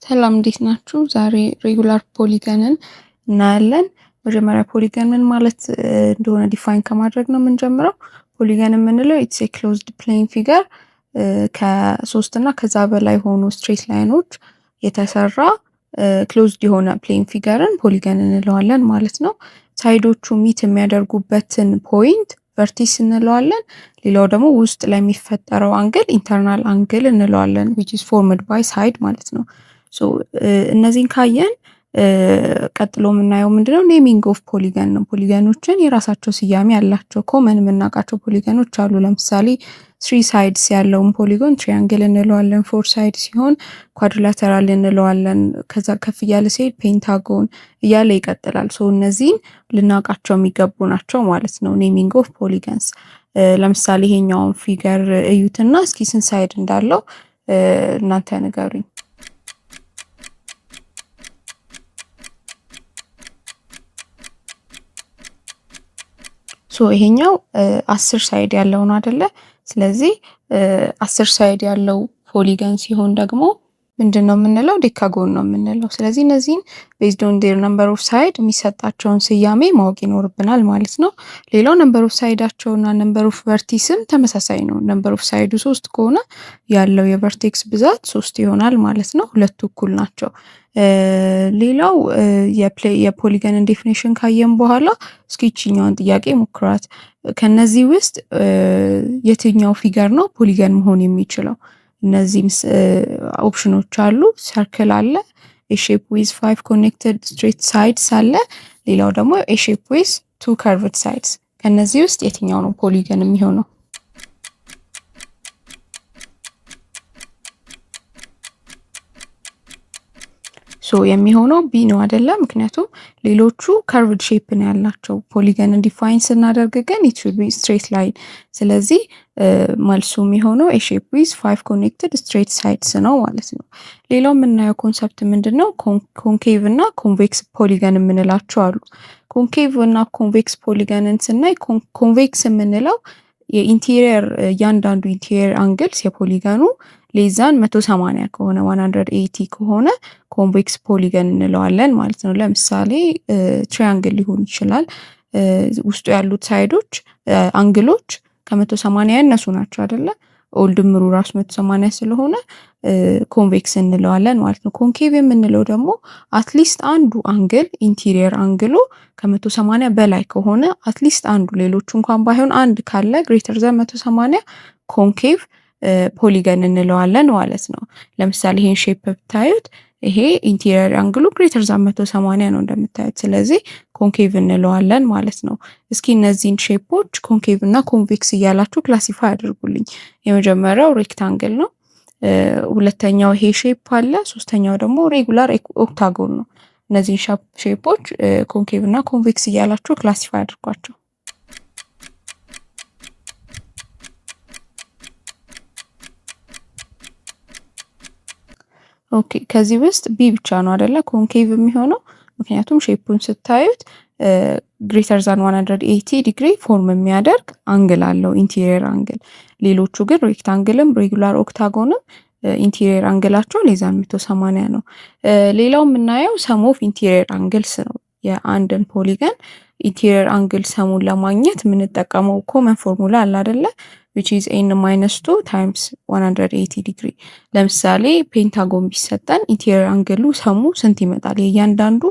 ሰላም እንዴት ናችሁ? ዛሬ regular polygon ን እናያለን። መጀመሪያ polygon ምን ማለት እንደሆነ define ከማድረግ ነው የምንጀምረው። Polygon የምንለው it's a closed plane figure ከሶስት እና ከዛ በላይ የሆኑ straight line ኦች የተሰራ closed የሆነ plane figure ን polygon እንለዋለን ማለት ነው። Side ኦቹ meet የሚያደርጉበትን point vertex እንለዋለን። ሌላው ደግሞ ውስጥ ላይ የሚፈጠረው angle internal angle እንለዋለን which is formed by side ማለት ነው። So እነዚህን ካየን ቀጥሎ የምናየው ምንድነው? Naming of polygon ነው። Polygon ኦችን የራሳቸው ስያሜ ያላቸው common የምናውቃቸው polygon ኦች አሉ። ለምሳሌ three sides ያለውን polygon triangle እንለዋለን። Four side ሲሆን quadrilateral እንለዋለን። ከዛ ከፍ እያለ ሲሄድ ፔንታጎን እያለ ይቀጥላል። So እነዚህን ልናውቃቸው የሚገቡ ናቸው ማለት ነው። Naming of polygons ለምሳሌ ይሄኛውን figure እዩትና እስኪ ስንት side እንዳለው እናንተ ንገሩኝ። So ይሄኛው 10 side ያለው ነው አይደለ? ስለዚህ 10 side ያለው polygon ሲሆን ደግሞ ምንድን ነው የምንለው? Decagon ነው የምንለው። ስለዚህ እነዚህን based on their number of side የሚሰጣቸውን ስያሜ ማወቅ ይኖርብናል ማለት ነው። ሌላው number of side ኣቸውና number of vertex ም ተመሳሳይ ነው። Number of side ኡ 3 ከሆነ ያለው የ vertex ብዛት 3 ይሆናል ማለት ነው። ሁለቱ እኩል ናቸው። ሌላው የ polygon ን definition ካየን በኋላ እስኪ ይቺኛዋን ጥያቄ ሞክሯት። ከነዚህ ውስጥ የትኛው figure ነው polygon መሆን የሚችለው? እነዚህም ኦፕሽኖች አሉ። Circle አለ፣ a shape with 5 connected straight sides አለ፣ ሌላው ደግሞ a shape with 2 curved sides። ከነዚህ ውስጥ የትኛው ነው polygon የሚሆነው? So የሚሆነው B ነው አይደለ? ምክንያቱም ሌሎቹ curved shape ነው ያላቸው። Polygon ን define ስናደርግ ግን it should be straight line። ስለዚህ መልሱ የሚሆነው a shape with 5 connected straight sides ነው ማለት ነው። ሌላው የምናየው concept ምንድነው? Concave እና convex polygon የምንላቸው አሉ። Concave እና convex polygon ን ስናይ convex የምንለው የ interior እያንዳንዱ interior angles የ polygon ኑ less than 180 ከሆነ 180 ከሆነ convex polygon እንለዋለን ማለት ነው። ለምሳሌ triangle ሊሆን ይችላል። ውስጡ ያሉት side ኦች angle ኦች ከ180 ያነሱ ናቸው አይደለ? All ድምሩ ራሱ 180 ስለሆነ convex እንለዋለን ማለት ነው። Concave የምንለው ደግሞ at least አንዱ angle interior angle ኡ ከ180 በላይ ከሆነ at least አንዱ ሌሎቹ እንኳን ባይሆን አንድ ካለ greater than 180 concave polygon እንለዋለን ማለት ነው። ለምሳሌ ይሄን shape ብታዩት ይሄ interior angle ኡ greater than 180 ነው እንደምታዩት። ስለዚህ concave እንለዋለን ማለት ነው። እስኪ እነዚህን shape ኦች concave እና convex እያላችሁ classify አድርጉልኝ። የመጀመሪያው rectangle ነው። ሁለተኛው ይሄ shape አለ። ሶስተኛው ደግሞ regular octagon ነው። እነዚህን shape ኦች concave እና convex እያላችሁ classify አድርጓቸው። Okay ከዚህ ውስጥ B ብቻ ነው አይደለ concave የሚሆነው፣ ምክንያቱም shape ኡን ስታዩት greater than 180 degree form የሚያደርግ angle አለው interior angle። ሌሎቹ ግን rectangle ም regular octagon ም interior angle ኣቸው less than 180 ነው። ሌላው የምናየው sum of interior angles ነው። የአንድን polygon interior angle sum ኡን ለማግኘት የምንጠቀመው common formula አለ አይደለ which is n minus 2 times 180 ዲግሪ። ለምሳሌ ፔንታጎን ቢሰጠን interior angle ኡ sum ኡ ስንት ይመጣል፣ የእያንዳንዱ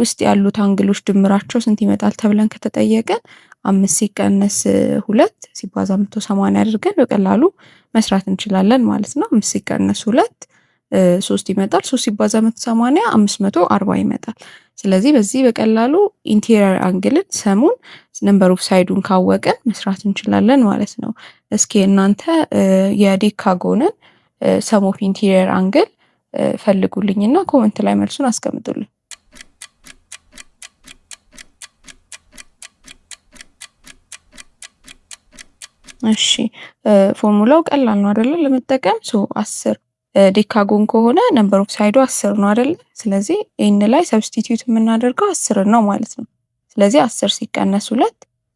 ውስጥ ያሉት angle ኦች ድምራቸው ስንት ይመጣል ተብለን ከተጠየቀን 5 ሲቀነስ 2 ሲባዛ 180 አድርገን በቀላሉ መስራት እንችላለን ማለት ነው። 5 ሲቀነስ 2 3 ይመጣል። 3 ሲባዛ 180 540 ይመጣል። ስለዚህ በዚህ በቀላሉ interior angle ን sum ኡን number of side ኡን ካወቅን መስራት እንችላለን ማለት ነው። እስኪ እናንተ የ decagon ን sum of interior angle ፈልጉልኝና comment ላይ መልሱን አስቀምጡልኝ። እሺ ፎርሙላው ቀላል ነው አይደለ? ለመጠቀም so 10 decagon ከሆነ number of side ኡ 10 ነው አይደለ? ስለዚህ n ላይ substitute የምናደርገው 10 ነው ማለት ነው። ስለዚህ 10 ሲቀነስ 2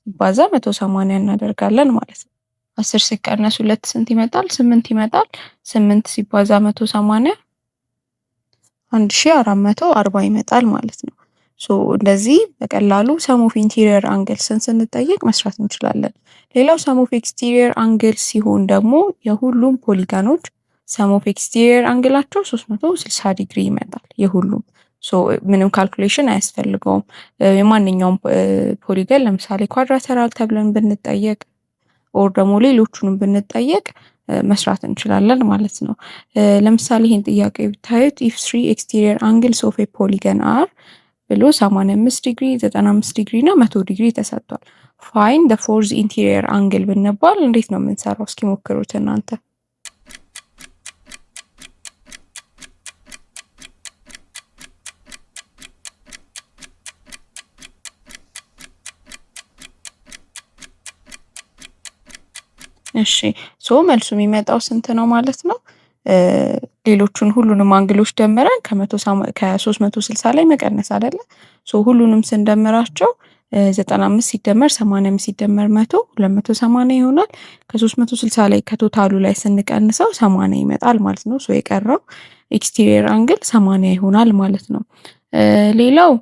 ሲባዛ 180 እናደርጋለን ማለት ነው። 10 ሲቀነስ 2 ስንት ይመጣል? 8 ይመጣል። 8 ሲባዛ 180 1440 ይመጣል ማለት ነው። So እንደዚህ በቀላሉ sum of interior angles ን ስንጠየቅ መስራት እንችላለን። ሌላው sum of exterior angle ሲሆን ደግሞ የሁሉም polygon ኦች sum of exterior angle ኣቸው 360 ዲግሪ ይመጣል የሁሉም። So ምንም calculation አያስፈልገውም። የማንኛውም polygon ለምሳሌ quadrilateral ተብለን ብንጠየቅ or ደግሞ ሌሎቹንም ብንጠየቅ መስራት እንችላለን ማለት ነው። ለምሳሌ ይሄን ጥያቄ ብታዩት if 3 exterior angles of a polygon are ብሎ 85 ዲግሪ፣ 95 ዲግሪ እና 100 ዲግሪ ተሰጥቷል። Find the fourth interior angle ብንባል እንዴት ነው የምንሰራው? እስኪ ሞክሩት እናንተ። እሺ so መልሱ የሚመጣው ስንት ነው ማለት ነው? ሌሎቹን ሁሉንም angle ኦች ደምረን ከ360 ላይ መቀነስ አይደለ? So ሁሉንም ስንደምራቸው 95 ሲደመር 85 ሲደመር 100 280 ይሆናል። ከ360 ላይ ከ total ኡ ላይ ስንቀንሰው 80 ይመጣል ማለት ነው። So የቀረው exterior angle 80 ይሆናል ማለት ነው። ሌላው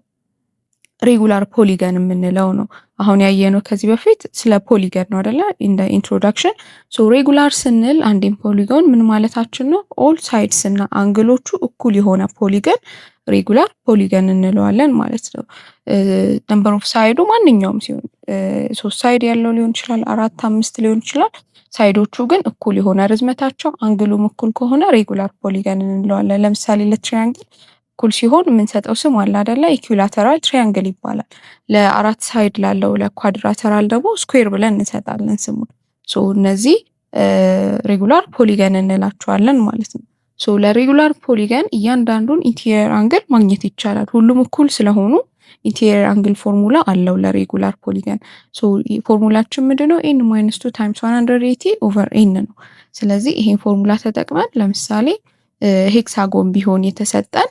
regular polygon የምንለው ነው። አሁን ያየነው ከዚህ በፊት ስለ polygon ነው አይደለ? In introduction። So regular ስንል አንድን polygon ምን ማለታችን ነው? All sides እና angle ኦቹ እኩል የሆነ polygon regular polygon እንለዋለን ማለት ነው። Number of side ኡ ማንኛውም ሲሆን ሶስት side ያለው ሊሆን ይችላል፣ አራት አምስት ሊሆን ይችላል። Side ኦቹ ግን እኩል የሆነ ርዝመታቸው angle ኡም እኩል ከሆነ regular polygon እንለዋለን። ለምሳሌ ለ triangle እኩል ሲሆን የምንሰጠው ስም አለ አይደለ? Equilateral triangle ይባላል። ለአራት side ላለው ለ quadrilateral ደግሞ square ብለን እንሰጣለን ስሙን። So እነዚህ regular polygon እንላቸዋለን ማለት ነው። So ለ regular polygon እያንዳንዱን interior angle ማግኘት ይቻላል። ሁሉም እኩል ስለሆኑ interior angle formula አለው ለ regular polygon። So formula ኣችን ምንድነው? N minus 2 times 180 over n ነው። ስለዚህ ይሄን ፎርሙላ ተጠቅመን ለምሳሌ hexagon ቢሆን የተሰጠን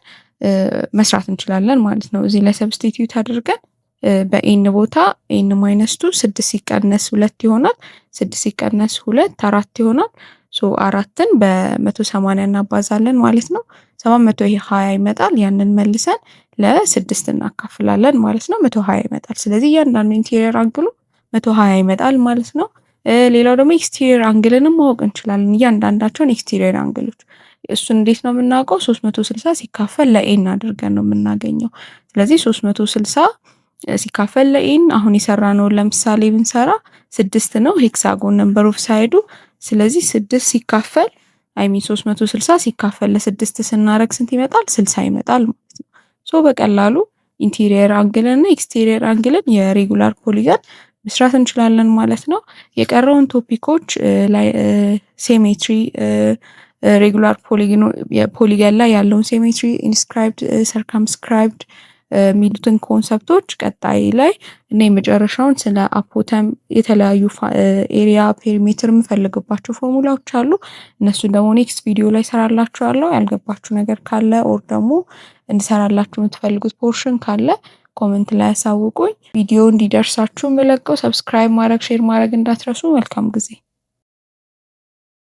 መስራት እንችላለን ማለት ነው። እዚህ ላይ substitute አድርገን በ n ቦታ n minus 2 6 ሲቀነስ 2 ይሆናል። 6 ሲቀነስ 2 4 ይሆናል። So 4ን በ180 እናባዛለን ማለት ነው። 720 ይመጣል። ያንን መልሰን ለ6 እናካፍላለን ማለት ነው። 120 ይመጣል። ስለዚህ እያንዳንዱ interior angle ኡ 120 ይመጣል ማለት ነው። ሌላው ደግሞ exterior angle ንም ማወቅ እንችላለን። እያንዳንዳቸውን exterior angle ኦች እሱን እንዴት ነው የምናውቀው? 360 ሲካፈል ለ n አድርገን ነው የምናገኘው። ስለዚህ 360 ሲካፈል ለ n አሁን የሰራነውን ለምሳሌ ብንሰራ 6 ነው hexagon number of side ኡ። ስለዚህ 6 ሲካፈል 360 ሲካፈል ለ6 ስናረግ ስንት ይመጣል? 60 ይመጣል ማለት ነው። So በቀላሉ interior angle ን እና exterior angle ን የ regular polygon መስራት እንችላለን ማለት ነው። የቀረውን topic ኦች ላይ symmetry፣ regular polygon ላይ ያለውን symmetry፣ inscribed፣ circumscribed የሚሉትን concept ኦች ቀጣይ ላይ እና የመጨረሻውን ስለ apothem የተለያዩ area፣ perimeter የምፈልግባቸው ፎርሙላዎች አሉ። እነሱን ደግሞ next ቪዲዮ ላይ ሰራላችኋለሁ። ያልገባችሁ ነገር ካለ or ደግሞ እንድሰራላችሁ የምትፈልጉት portion ካለ comment ላይ ያሳውቁኝ። ቪዲዮ እንዲደርሳችሁ የምለቀው subscribe ማድረግ፣ share ማድረግ እንዳትረሱ። መልካም ጊዜ።